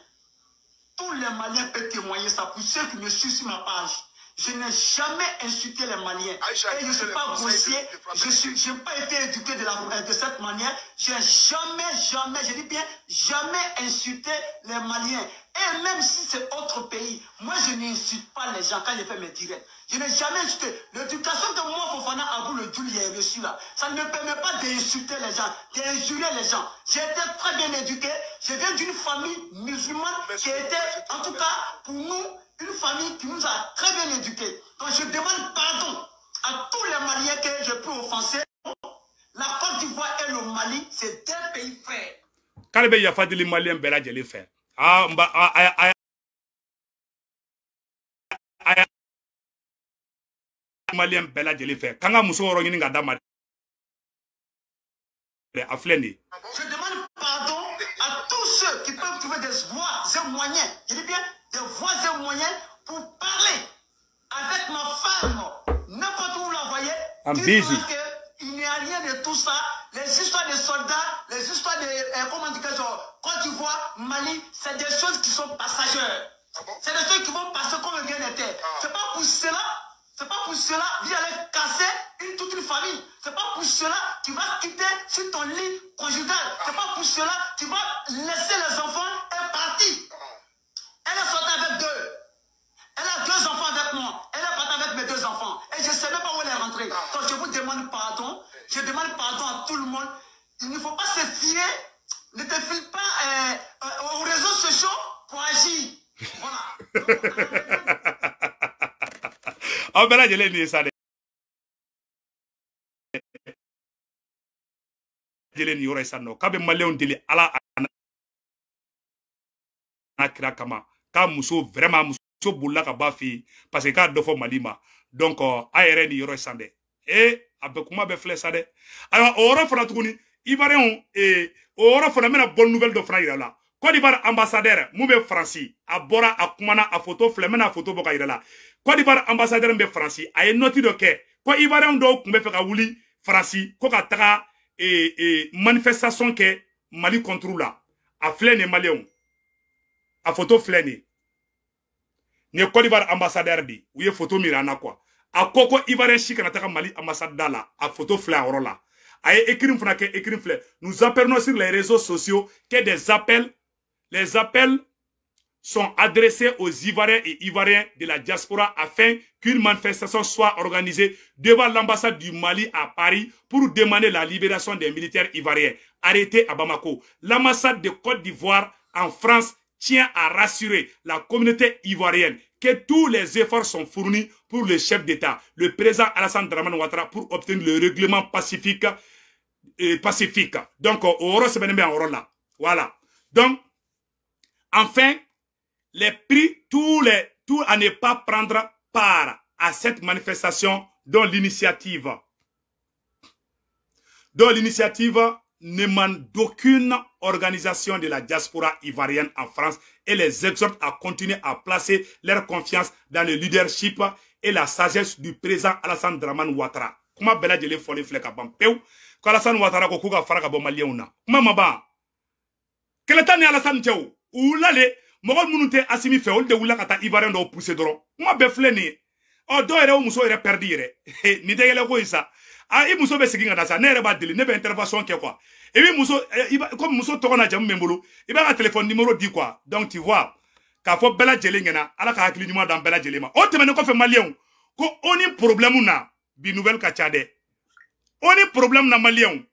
Tous les Maliens peuvent témoigner ça. Pour ceux qui me suivent sur ma page, je n'ai jamais insulté les Maliens. Aïcha, et je ne suis pas grossier, je n'ai pas été éduqué de cette manière. Je n'ai jamais, je dis bien, jamais insulté les Maliens. Et même si c'est autre pays, moi je n'insulte pas les gens quand je fais mes directs. Je n'ai jamais insulté. L'éducation de moi, Fofana Abou le Djouli est reçue là. Ça ne me permet pas d'insulter les gens, d'injurer les gens. J'ai été très bien éduqué. Je viens d'une famille musulmane qui était, en tout cas, pour nous, une famille qui nous a très bien éduqués. Donc je demande pardon à tous les Maliens que je peux offenser. La Côte d'Ivoire et le Mali, c'est deux pays frères. K'ale bɛ yafa deli Malien bɛɛ lajɛlen fɛ. Ah, n ba a Malien bɛɛ lajɛlen fɛ. K'an ka muso yɔrɔ ɲini ka d'a ma dɛ, a filɛ nin ye. Je demande pardon à tous ceux qui peuvent trouver des voies et moyens. Je dis bien des voies et moyens pour parler avec ma femme. N'importe où vous la voyez. I'm busy. Il n'y a rien de tout ça. Les histoires de soldats, les histoires de, comment dire, Côte d'Ivoire, Mali, c'est des choses qui sont passagères. Ah bon? C'est des choses qui vont passer comme rien n'était. Ah. C'est pas pour cela, vous allez casser toute une famille. C'est pas pour cela tu vas quitter sur ton lit conjugal. C'est pas pour cela tu vas laisser les enfants et partir. Elle est sortie avec deux. Elle a deux enfants avec moi. Elle est partie avec mes deux enfants. Et je ne sais même pas où elle est rentrée. Donc je vous demande pardon. Je demande pardon à tout le monde. Il ne faut pas se fier. Ne te fie pas aux réseaux sociaux pour agir. Voilà. Aw bɛɛ lajɛlen nin ye sa dɛ. Lajɛlen nin yɔrɔ ye sa nɔ k'a bɛ maliyɛnw deli Ala n'a kira kama k'a muso vraiment muso bolila ka b'a fɛ yen parce que k'a dɔ fɔ Mali ma. Donc a yɛrɛ nin yɔrɔ ye san dɛ. A bɛ kuma bɛɛ filɛ sa dɛ. Ayiwa o yɔrɔ fana tuguni Ivoirien o yɔrɔ fana n bɛna bonne nouvelle dɔ fana yira la. Côte d'Ivoire ambassadeur mun bɛ Faransi a bɔra a kumana a photo filɛ n bɛna photo bɔ ka yira la. Côte d'Ivoire ambassadeur bɛ Faransi a ye note dɔ kɛ ko Ivoirien dɔw tun bɛ fɛ ka wuli Faransi ko ka taga manifestation kɛ Mali contre la. A filɛ nin maliyɛnw, a photo filɛ nin ye. Nin ye Côte d'Ivoire ambassadeur de ye, u ye photo min yira an na quoi. A ko ko Ivoirien si kana taga Mali ambassade da la, a photo filɛ a yɔrɔ la. A ye écrit fana kɛ, écrit filɛ. Nous appelons sur les réseaux sociaux que des appels, les appels sont adressés aux Ivoiriens et Ivoiriens de la diaspora afin qu'une manifestation soit organisée devant l'ambassade du Mali à Paris pour demander la libération des militaires ivoiriens arrêtés à Bamako. L'ambassade de Côte d'Ivoire en France tient à rassurer la communauté ivoirienne que tous les efforts sont fournis pour le chef d'État, le président Alassane Dramane Ouattara, pour obtenir le règlement pacifique. Pacifique. Donc, au là. Voilà. Donc, enfin, les prix, tout à ne pas prendre part à cette manifestation dont l'initiative n'émane d'aucune organisation de la diaspora ivoirienne en France et les exhorte à continuer à placer leur confiance dans le leadership et la sagesse du président Alassane Dramane Ouattara. Kuma bɛɛ lajɛlen fɔlen filɛ ka ban pewu ko Alassane Ouattara ko k'u ka fara ka bɔ maliyɛnw na. Kuma ma ban. Kɛlɛ t'a ni Alassane cɛ o. U wulila de, mɔgɔ minnu tɛ Assimi fɛ, olu de wulila ka taa Ivoirien dɔw pousser dɔrɔn. Kuma bɛɛ filɛ nin ye. Ɔ dɔw yɛrɛ o muso yɛrɛ perdu yɛrɛ. Nin tɛ yɛlɛ ko ye sa. Ah, i muso bɛ segin ka na sa, ne yɛrɛ b'a deli, ne bɛ intervention kɛ quoi. Et puis muso, comme muso tɔgɔ n'a jamu bɛ n bolo, i b'a ka téléphone numéro di quoi. Donc tu vois, k'a fɔ bɛɛ lajɛlen ɲɛna, Ala ka hakili ɲuman d'an bɛɛ lajɛlen ma. O tɛmɛnen kɔfɛ maliyɛnw, ko ONU problème na, bi nouvelle ka ca dɛ. ONU problème na maliyɛnw,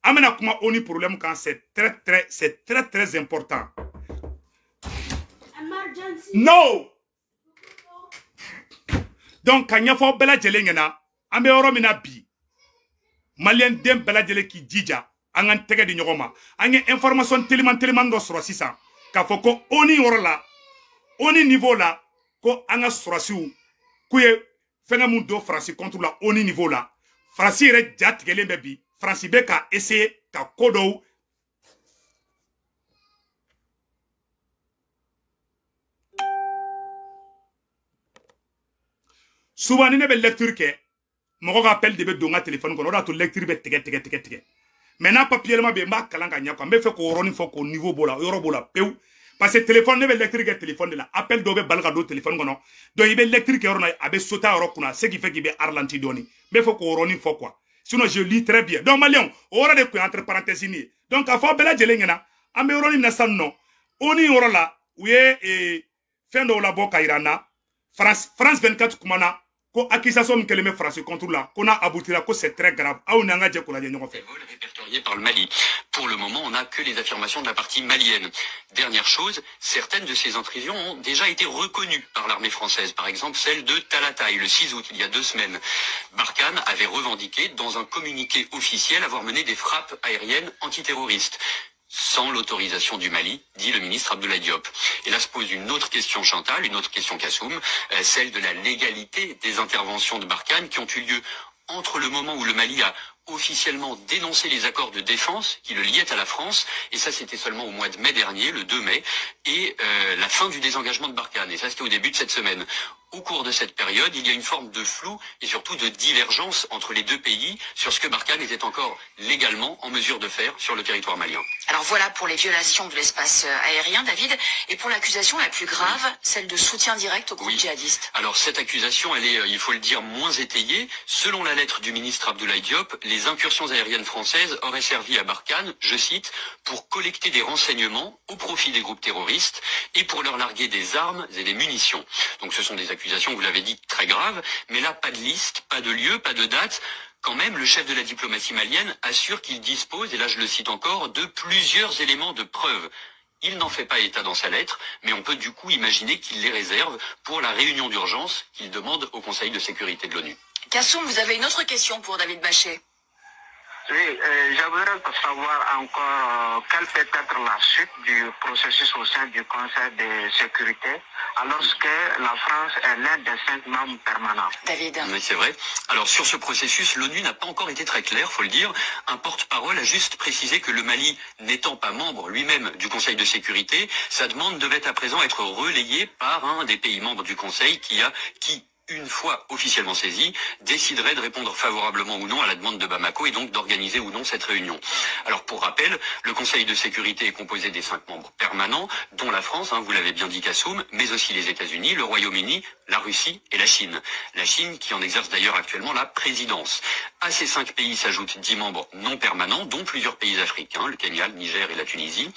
an bɛna kuma ONU problème kan, c'est très très, c'est très très important. Emergency. No. Donc ka ɲɛfɔ bɛɛ lajɛlen ɲɛna, an bɛ yɔrɔ min na bi, maliyɛn den bɛɛ lajɛlen k'i jija an k'an tɛgɛ di ɲɔgɔn ma. An ye information teliman teliman dɔ sɔrɔ sisan k'a fɔ ko ONU yɔrɔ la, ONU niveau la, ko an ka sɔrɔsiw k'u ye fɛngɛ mun don Faransi contre la ONU niveau la. Faransi yɛrɛ ja tigɛlen bɛ bi, Faransi bɛ ka essayer ka ko dɔw souvent ni ne bɛ lecture kɛ, mɔgɔ ka appel de bɛ don n ka téléphone kɔnɔ, o de y'a to lecture bɛ tigɛ tigɛ tigɛ tigɛ. Mais n'a papier ma bɛ yen, n b'a kalan ka ɲɛ quoi. N bɛ fɛ k'o yɔrɔnin fɔ k'o niveau b'o la, o yɔrɔ b'o la pewu. Parce que téléphone, ne bɛ lecture kɛ téléphone de la, appel dɔw bɛ bali ka don téléphone kɔnɔ. Donc i bɛ lecture kɛ yɔrɔ la, a bɛ sauter a yɔrɔ kunna, ce qui fait qu'il bɛ ralenti dɔɔni. N bɛ fɛ k'o yɔrɔnin fɔ quoi. Sinon je lis très bien. Donc maliyɛnw, o yɔrɔ de kun ye entre parenthèses nin ye. Donc k'a fɔ aw bɛɛ lajɛlen ɲɛna, an bɛ yɔrɔnin min na sisan nɔ, ONU yɔrɔ la, u ye fɛn dɔw labɔ ka yira an na. France 24 kumana ko accusation min kɛlen bɛ Faransi contre la, ko n'a aboutira ko c'est très grave. Aw ni an ka jɛ k'o lajɛ ɲɔgɔn fɛ. Répertorié par le Mali. Pour le moment, on n'a que les affirmations de la partie malienne. Dernière chose, certaines de ces intrusions ont déjà été reconnues par l'armée française. Par exemple, celle de Talataï, le 6 août, il y a 2 semaines. Barkhane avait revendiqué, dans un communiqué officiel, avoir mené des frappes aériennes antiterroristes, sans l'autorisation du Mali, dit le ministre Abdoulaye Diop. Et là se pose une autre question, Chantal, une autre question Kassoum, celle de la légalité des interventions de Barkhane qui ont eu lieu entre le moment où le Mali a officiellement dénoncé les accords de défense qui le liaient à la France, et ça c'était seulement au mois de mai dernier, le 2 mai, et la fin du désengagement de Barkhane, et ça c'était au début de cette semaine. Au cours de cette période, il y a une forme de flou et surtout de divergence entre les deux pays sur ce que Barkhane était encore légalement en mesure de faire sur le territoire malien. Alors voilà pour les violations de l'espace aérien, David, et pour l'accusation la plus grave, celle de soutien direct aux groupes djihadistes. Alors cette accusation, elle est, il faut le dire, moins étayée. Selon la lettre du ministre Abdoulaye Diop, les incursions aériennes françaises auraient servi à Barkhane, je cite, pour collecter des renseignements au profit des groupes terroristes et pour leur larguer des armes et des munitions. Donc ce sont des accusations, vous l'avez dit, très graves, mais là, pas de liste, pas de lieu, pas de date. Quand même, le chef de la diplomatie malienne assure qu'il dispose, et là je le cite encore, de plusieurs éléments de preuve. Il n'en fait pas état dans sa lettre, mais on peut du coup imaginer qu'il les réserve pour la réunion d'urgence qu'il demande au Conseil de sécurité de l'ONU. Kassoum, vous avez une autre question pour David Bachet. Oui, je voudrais savoir encore quelle peut être la suite du processus au sein du Conseil de sécurité, alors que la France est l'un des 5 membres permanents. David. Oui, c'est vrai. Alors sur ce processus, l'ONU n'a pas encore été très claire, faut le dire. Un porte-parole a juste précisé que le Mali, n'étant pas membre lui-même du Conseil de sécurité, sa demande devait à présent être relayée par un des pays membres du Conseil qui une fois officiellement saisi, déciderait de répondre favorablement ou non à la demande de Bamako et donc d'organiser ou non cette réunion. Alors pour rappel, le Conseil de sécurité est composé des 5 membres permanents, dont la France, hein, vous l'avez bien dit Kassoum, mais aussi les États-Unis, le Royaume-Uni, la Russie et la Chine. La Chine qui en exerce d'ailleurs actuellement la présidence. À ces 5 pays s'ajoutent 10 membres non permanents, dont plusieurs pays africains, le Kenya, le Niger et la Tunisie.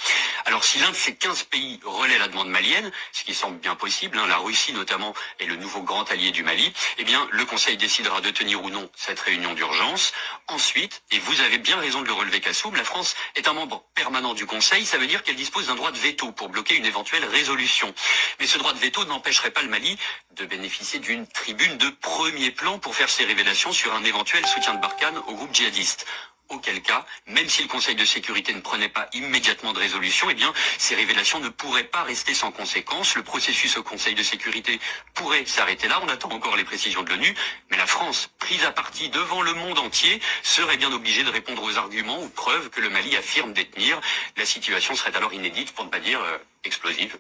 Alors si l'un de ces 15 pays relaie la demande malienne, ce qui semble bien possible, hein, la Russie notamment est le nouveau grand allié du Mali, eh bien le Conseil décidera de tenir ou non cette réunion d'urgence. Ensuite, et vous avez bien raison de le relever Kassoum, la France est un membre permanent du Conseil, ça veut dire qu'elle dispose d'un droit de veto pour bloquer une éventuelle résolution. Mais ce droit de veto n'empêcherait pas le Mali de bénéficier d'une tribune de premier plan pour faire ses révélations sur un éventuel soutien de Barkhane au groupe djihadiste. Auquel cas, même si le Conseil de sécurité ne prenait pas immédiatement de résolution, eh bien, ces révélations ne pourraient pas rester sans conséquence. Le processus au Conseil de sécurité pourrait s'arrêter là. On attend encore les précisions de l'ONU. Mais la France, prise à partie devant le monde entier, serait bien obligée de répondre aux arguments ou preuves que le Mali affirme détenir. La situation serait alors inédite, pour ne pas dire explosive.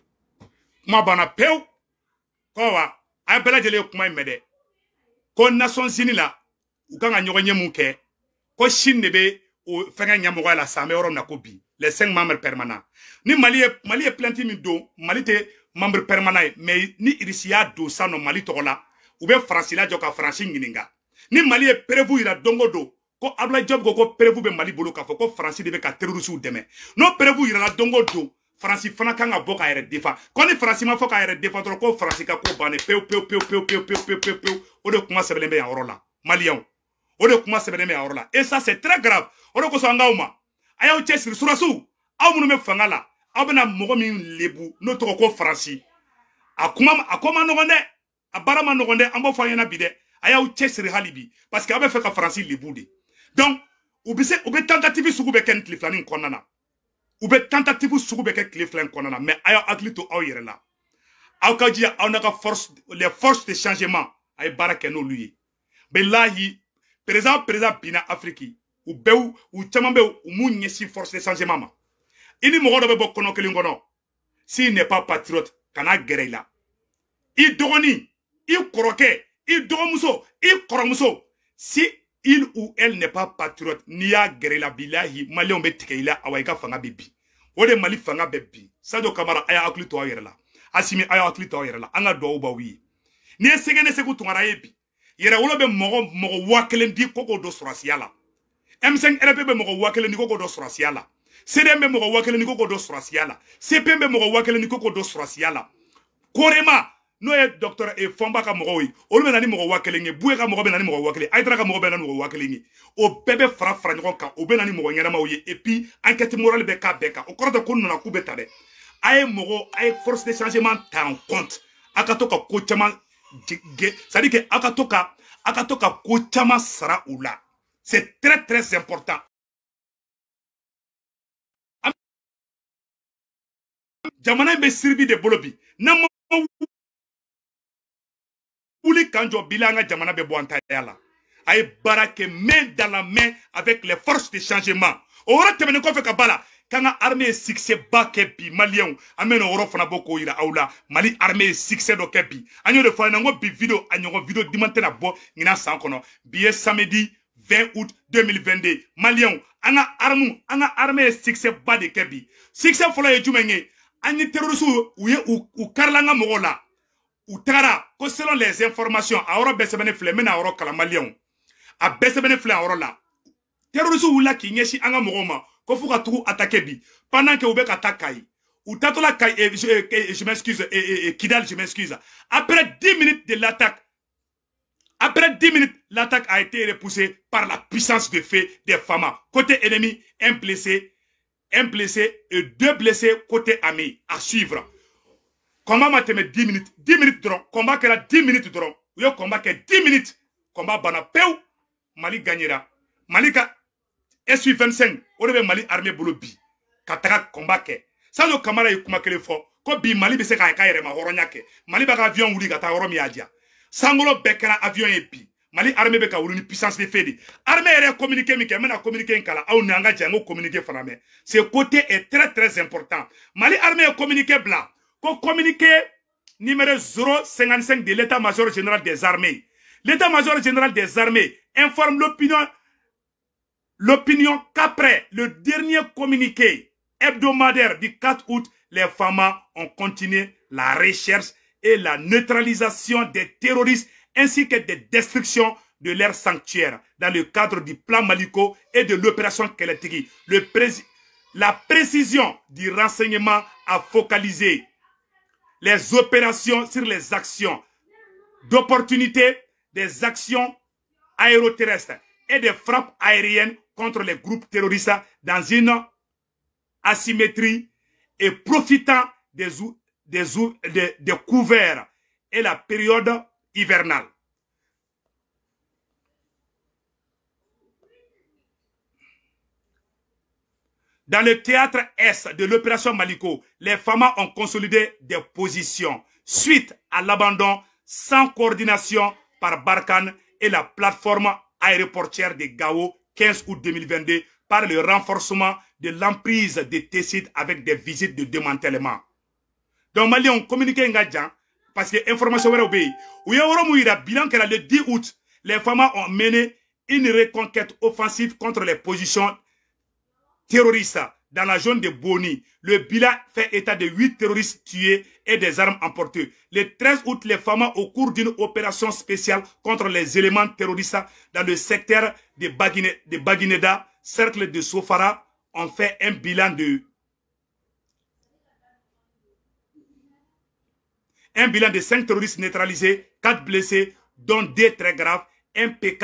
Ko Chine de be o fɛngɛ ɲɛmɔgɔya la san bɛ yɔrɔ min na ko bi les 5 membres permanents ni Mali ye plainte min don Mali tɛ membre permanent ye mais ni Russie y'a don san nɔ Mali tɔgɔ la u bɛ Faransi lajɔ ka Faransi ɲininka ni Mali ye preuve yira don o don ko Abdoulaye Diop ko ko preuve bɛ Mali bolo k'a fɔ ko Faransi de bɛ ka terroristes dɛmɛ n'o preuve yirala don o don Faransi fana kan ka bɔ k'a yɛrɛ défend ko ni Faransi ma fɔ k'a yɛrɛ défend dɔrɔn ko Faransi ka ko bannen pewu pewu pewu pewu pewu pewu pewu pewu o de kuma sɛbɛnnen bɛ yan yɔrɔ la Maliyɛnw. O de kuma sɛbɛnnen bɛ yɔrɔ la et ça c'est très grave. O de kosɔn an k'aw ma a y'aw cɛsiri surasiw aw minnu bɛ fanga la aw bɛna mɔgɔ min lebu n'o tɔgɔ ko Faransi a kuma a ko ma nɔgɔn dɛ a baara ma nɔgɔn dɛ an b'o fɔ an ɲɛna bi dɛ a y'aw cɛsiri hali bi parce que aw bɛ fɛ ka Faransi lebu de donc u bɛ se u bɛ tentative sugu bɛ kɛ nin tile filanin kɔnɔna na u bɛ tentative sugu bɛ kɛ tile fila in kɔnɔna na mais a y'aw hakili to aw yɛrɛ la aw ka jija aw n'a ka force les forces de changement a ye baara kɛ n'olu ye bilahi. Président binna Afrique u bɛɛ u caman bɛ u m'u ɲɛsin force de changement ma i ni mɔgɔ dɔ bɛ bɔ kɔnɔ kelen kɔnɔ s'il n'est pas patriote kana gɛrɛ i la i dɔgɔnin i kɔrɔkɛ i dɔgɔmuso i kɔrɔmuso si il ou elle n'est pas patriote n'i y'a gɛrɛ i la bilahi maliyɛnw bɛ tigɛ i la awa i ka fanga bɛ bin o de Mali fanga bɛ bin. Sadio Camara a y'a hakili to aw yɛrɛ la Assimi a y'a hakili to aw yɛrɛ la an ka duwawu b'aw ye n'i ye Sɛgɛnɛ Sekou Tounkara ye bi yɛrɛwolo bɛ mɔgɔ 1000 di ko k'o don sɔrɔsiya la M5 RP bɛ mɔgɔ 1000 di ko k'o don sɔrɔsiya la CDM bɛ mɔgɔ 1000 di ko k'o don sɔrɔsiya la CPM bɛ mɔgɔ 1000 di ko k'o don sɔrɔsiya la Korema n'o ye docteur Fɔnba ka mɔgɔw ye olu bɛ na ni mɔgɔ 1000 ye Buye ka mɔgɔ bɛ na ni mɔgɔ 1000 Ayidara ka mɔgɔ bɛ na ni mɔgɔ 1000 ye o bɛɛ bɛ fara fara ɲɔgɔn kan o bɛ na ni mɔgɔ ɲɛnamaw ye et puis enquête morale bɛ k'a bɛɛ kan o kɔrɔ tɛ ko nana k'u bɛ ta dɛ a ye mɔgɔ a ye force de changement ta en compte a ka to ka ko caman c'est-à-dire que a ka to ka ko caman sara u la c'est très très important. Jamana in bɛ siribi de bolo bi n'an ma wuli k'an jɔ bi la an ka jamana bɛ bɔ an taya la a ye baara kɛ main dans la main avec les forces de changement o yɔrɔ tɛmɛnen kɔfɛ ka ba la k'an ka armée ye succès ba kɛ bi maliyɛnw an bɛ n'o yɔrɔ fana bɔ k'o yira aw la Mali armée ye succès dɔ kɛ bi an y'o de fɔ an ɲɛna n ko bi vidéo a ɲɔgɔn vidéo diman tɛna bɔ ɲinan san kɔnɔ bi ye samedi 20 août 2022 maliyɛnw an ka arme an ka armée ye succès ba de kɛ bi succès fɔlɔ ye jumɛn ye an ni terroristes u ye u karila an ka mɔgɔw la u tagara ko selon les informations a yɔrɔ bɛɛ sɛbɛnnen filɛ n bɛna a yɔrɔ kalan maliyɛnw a bɛɛ sɛbɛnnen filɛ a yɔrɔ la terroristes wulila k'i ɲɛsin an ka mɔgɔw ma ko f'u ka tugu attaquer bi pendant que u bɛ ka taa Kayi u taatɔla Kayi je m'excuse Kidal je m'excuse après 10 minutes de l'attaque après 10 minutes l'attaque a été repoussée par la puissance de feu des FAMa côté ennemi un blessé et 2 blessés côté ami à suivre. Combat ma tɛmɛ 10 minutes 10 minutes dɔrɔn combat kɛra 10 minutes dɔrɔn u ye combat kɛ 10 minutes combat banna pewu Mali gagnera Mali ka SU-25 o de bɛ Mali armée bolo bi ka taga combat kɛ. Sadio Camara ye kuma kelen fɔ ko bi Mali bɛ se k'a ka yɛrɛma hɔrɔnya kɛ Mali b'a ka avion wuli ka taa yɔrɔ min y'a diya sankolo bɛɛ kɛra avion ye bi Mali armée bɛ ka wuli ni puissance de feu de armée yɛrɛ ye communiqué min kɛ n bɛna communiqué in kalan aw ni an ka jɛ an k'o communiqué fana mɛn ce côté est très très important. Mali armée ye communiqué bila ko communiqué numéro 055 de l'état-major général des armées. L'état-major général des armées informe l'opinion qu'après le dernier communiqué hebdomadaire du 4 août, les FAMA ont continué la recherche et la neutralisation des terroristes ainsi que des destructions de leur sanctuaire dans le cadre du plan Maliko et de l'opération Kɛlɛtigi. La précision du renseignement a focalisé les opérations sur les actions d'opportunité, des actions aéroterrestres et des frappes aériennes contre les groupes terroristes dans une asymétrie et profitant des couverts et la période hivernale. Dans le théâtre Est de l'opération Maliko, les FAMA ont consolidé des positions suite à l'abandon sans coordination par Barkhane et la plateforme aéroportière de Gao 15 août 2022 par le renforcement de l'emprise des Tessit avec des visites de démantèlement. Donc Mali ont communiqué ngadjan parce que information wɛrɛw bɛ yen. U ye yɔrɔ mun yira bilan kɛra le 10 août, les FAMA ont mené une reconquête offensive contre les positions terroristes dans la zone de Boni. Le bilan fait état de 8 terroristes tués et des armes emportées. Le 13 août, les FAMA, au cours d'une opération spéciale contre les éléments terroristes dans le secteur de Baguineda, cercle de Sofara, ont fait un bilan de 5 terroristes neutralisés, 4 blessés, dont 2 très graves, un PK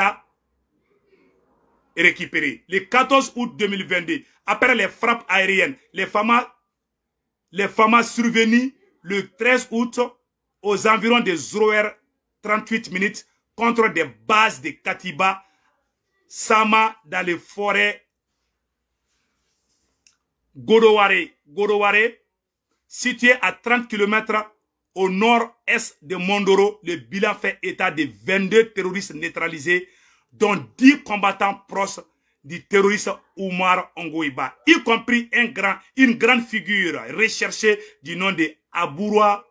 récupéré. Le 14 août 2022, après les frappes aériennes, les FAMA survenues le 13 août aux environs de 0h38 contre des bases de Katiba Sama dans les forêts Godoware, située à 30 km au nord-est de Mondoro. Le bilan fait état de 22 terroristes neutralisés, dont 10 combattants proches du terroriste Oumar Ongoiba, y compris une grande figure recherchée du nom de Aboura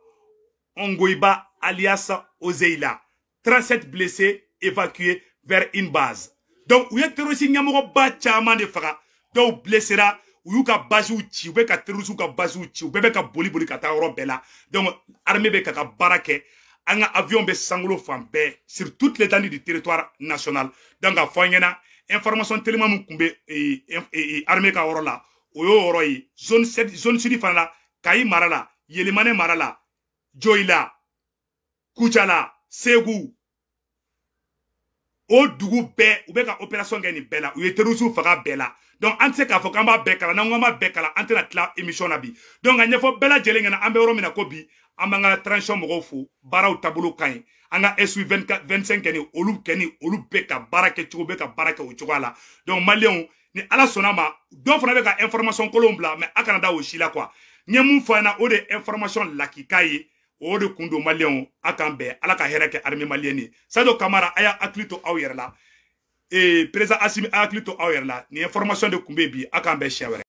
Ongoiba alias Ozeila. 37 blessés évacués vers une base. Donc, il y a terroriste ɲɛmɔgɔba caman de faga, dɔw blessera, u y'u ka basiw ci, u bɛ ka terroriste ka basiw ci, u bɛɛ bɛ ka boli boli ka taa yɔrɔ bɛɛ la. Donc, armée bɛ ka baara kɛ. An ka avion bɛ sankolo fan bɛɛ sur toute l'étendue du territoire national. Donc, a fɔ an ɲɛna information teliman min tun bɛ armée ka yɔrɔ la, o y'o yɔrɔ ye. Zone 7, zone sud fana la, Kayi mara la, Yelimane mara la, Joyila, Kucala, Segu, o dugu bɛɛ u bɛ ka opération kɛ nin bɛɛ la. U ye terroristes faga bɛɛ la. Donc an tɛ se k'a fɔ k'an b'a bɛɛ kalan, n'an ko an b'a bɛɛ kalan an tɛna tila émission na bi. Donc a ɲɛfɔ bɛɛ lajɛlen ɲɛna an bɛ yɔrɔ min na ko bi, an b'an ka transition mɔgɔw fo, baaraw taabolo ka ɲi. An ka SU 25 kɛ ni olu kɛ ni olu bɛ ka baara kɛ cogo bɛ ka baara kɛ o cogoya la. Donc maliyɛnw, ni Ala sɔnna ma, dɔw fana bɛ ka information kolonw bila, mais a kana da o si la quoi. N ye mun fɔ an ɲɛna, o de ye information lakika ye. O de kun don maliyɛnw, a k'an bɛn. Ala ka hɛrɛ kɛ armée malienne ye. Sadio Kamara, a y'a hakili to aw yɛrɛ la. Président Assimi, a hakili to aw yɛrɛ la. Nin information de kun bɛ bi, a k'an bɛn siɲɛ wɛrɛ.